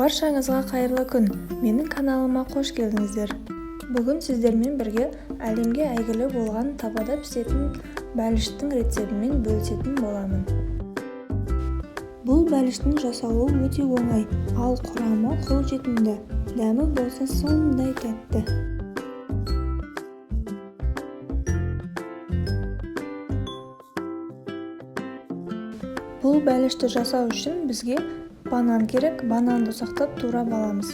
Баршаңызға қайырлы күн! Менің каналыма қош келдіңіздер. Бүгін сіздермен бірге әлемге әйгілі болған табада пісетін бәліштің рецебімен бөлісетін боламын. Бұл бәліштің жасалуы өте оңай, ал құрамы қолжетімді, дәмі болса сондай тәтті. Бұл бәлішті жасау үшін бізге банан керек. Бананды ұсақтап турап аламыз.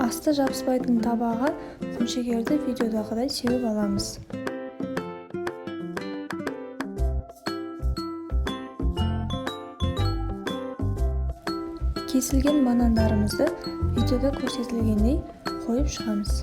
Асты жабыспайтын табаға құмшекерді видеодағыдай сеуіп аламыз. Кесілген банандарымызды видеода көрсетілгендей қойып шығамыз.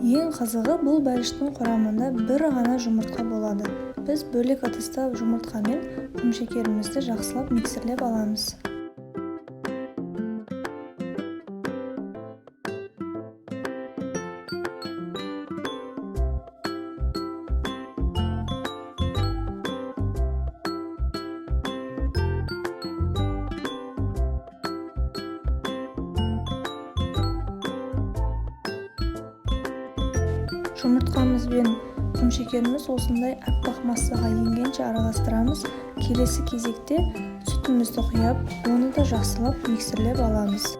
Ең қызығы, бұл бәліштің құрамында бір ғана жұмыртқа болады. Біз бөлек ыдыста жұмыртқамен құмшекерімізді жақсылап миксерлеп аламыз. Жұмыртқамыз бен құмшекеріміз осындай аппақ массаға енгенше араластырамыз. Келесі кезекте сүтімізді құйып, оны да жақсылап миксерлеп аламыз.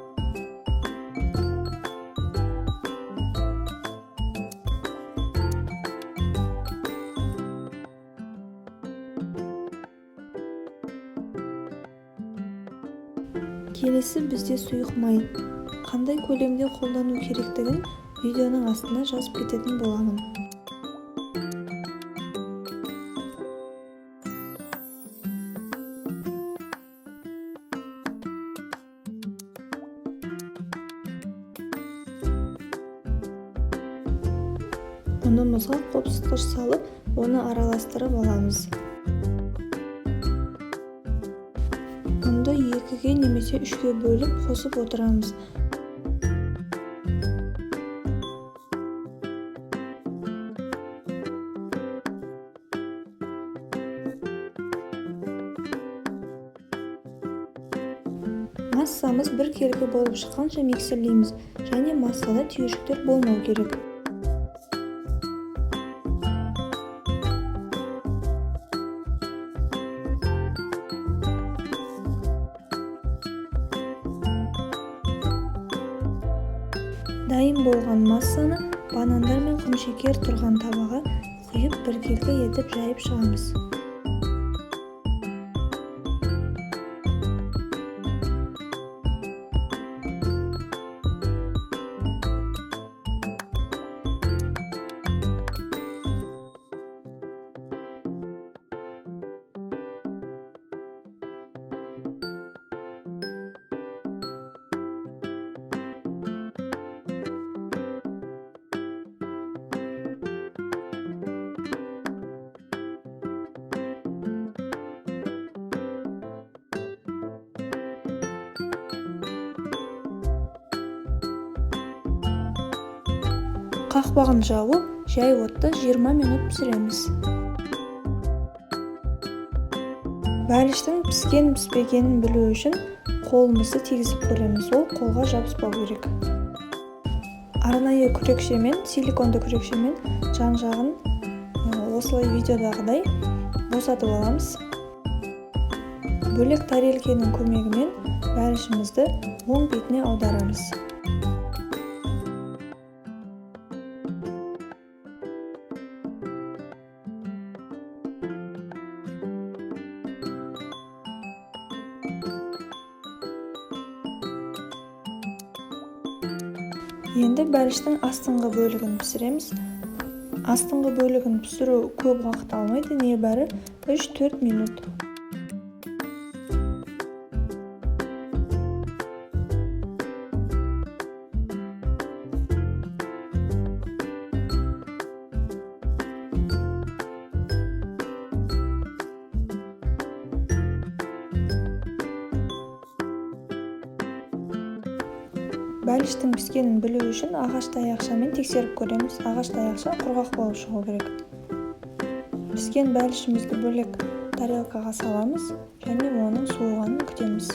Келесі бізде сұйық май. Қандай көлемде қолдану керектігін видеоның астына жазып кететін боламын. Ұнымызға қопсытқыш салып, оны араластырып аламыз. Ұнды 2-ге немесе 3-ге бөліп қосып отырамыз. Массамыз біркелкі болып шыққанша миксерлейміз және массада түйіршіктер болмау керек. Дайын болған массаны банандар мен құмшекер тұрған табаға құйып, біркелкі етіп жайып шығамыз. Қақпағын жауып, жай отта 20 минут пісіреміз. Бәліштің піскен-піспегенін білу үшін қолымызды тигізіп көреміз, ол қолға жабыспау керек. Арнайы күрекшемен, силиконды күрекшемен жан-жағын осылай видеодағыдай босатып аламыз. Бөлек тарелкенің көмегімен бәлішімізді оң бетіне аударамыз. Енді бәліштің астыңғы бөлігін пісіреміз. Астыңғы бөлігін пісіру көп уақыт алмайды, небәрі 3-4 минут. Бәліштің піскенін білу үшін ағаш таяқшамен тексеріп көреміз. Ағаш таяқша құрғақ болып шығу керек. Піскен бәлішімізді бөлек тарелкаға саламыз және оның суығанын күтеміз.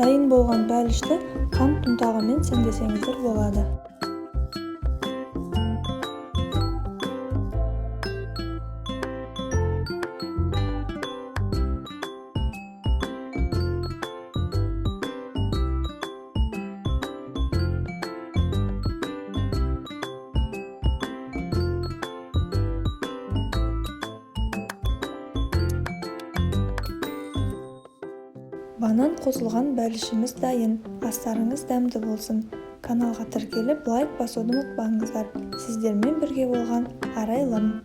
Дайын болған бәлішті қант ұнтағымен сәндесеңіздер болады. Банан қосылған бәлішіміз дайын. Астарыңыз дәмді болсын. Каналға тіркеліп, лайк басуды ұмытпаңыздар. Сіздермен бірге болған Арайлым.